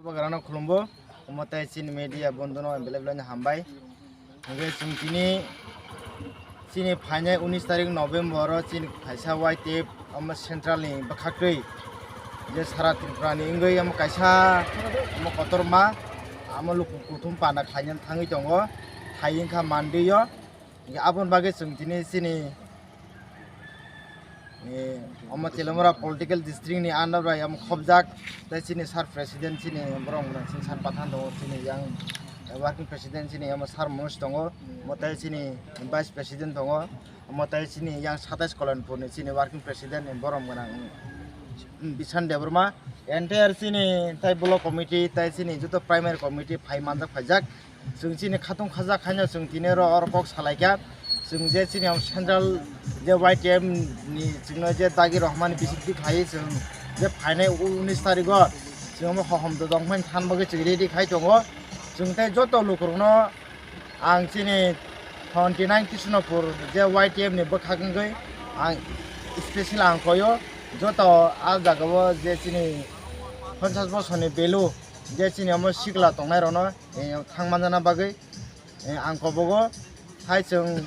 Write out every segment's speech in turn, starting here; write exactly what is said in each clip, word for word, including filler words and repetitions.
Bagrano khulumbo, omo tei chini media bondhono belai belai no hambai. Hingke chwng tini chini phainai unis tarik November o chini kaisa Y T F omo central ni bwkhaktwi je sara Tripura ni wngwi omo kaisa omo kotorma omo luku kuthum panda khlaina thangwi tongo, thai wngkha Monday o. Hingke aboni bagwi chwng tini chini, eh, omo Telamura political district ni under bai omo khobjak, tei chini sir president chini borok rok chini sir Pathan tongo, chini yang working president chini omo sir Manoj tongo, omo tei chini vice president tongo, omo tei chini yang satais Kolonpur ni chini working president ni borom gwnang Bishan Debbarma, entire chini tei block committee tei chini joto primary committee phai manjak phaijak. Chwng chini khatung khajak haino chwng tini oro oro kok salaikha. Chwng je chini central je Y T F ni chwngno je dagi rohmani bisingtwi khlaiwi chwng je phainai unis tarigo chwng omo hohom dodong phai than bagwi chwng ready khai tongo. Chwng tei joto lukurokno ang chini twenty nine Krishnapur je Y T F ni bwkhak wngwi ang special ang koyo joto a jagao je chini ponchas bosorni belu je chini omo sikla tongnai rokno eh, thang manjana bagwi, eh, ang kobogo hai chwng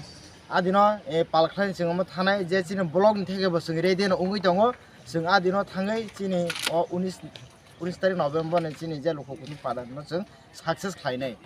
adino, eh, palkhlai chwng omo thanai je chini block ni theke bo chwng ready no wngwi tongo. Chwng adino thangwi chini o unis, unis tarik November ni chini je luku kuthum pada no chwng success khlainai.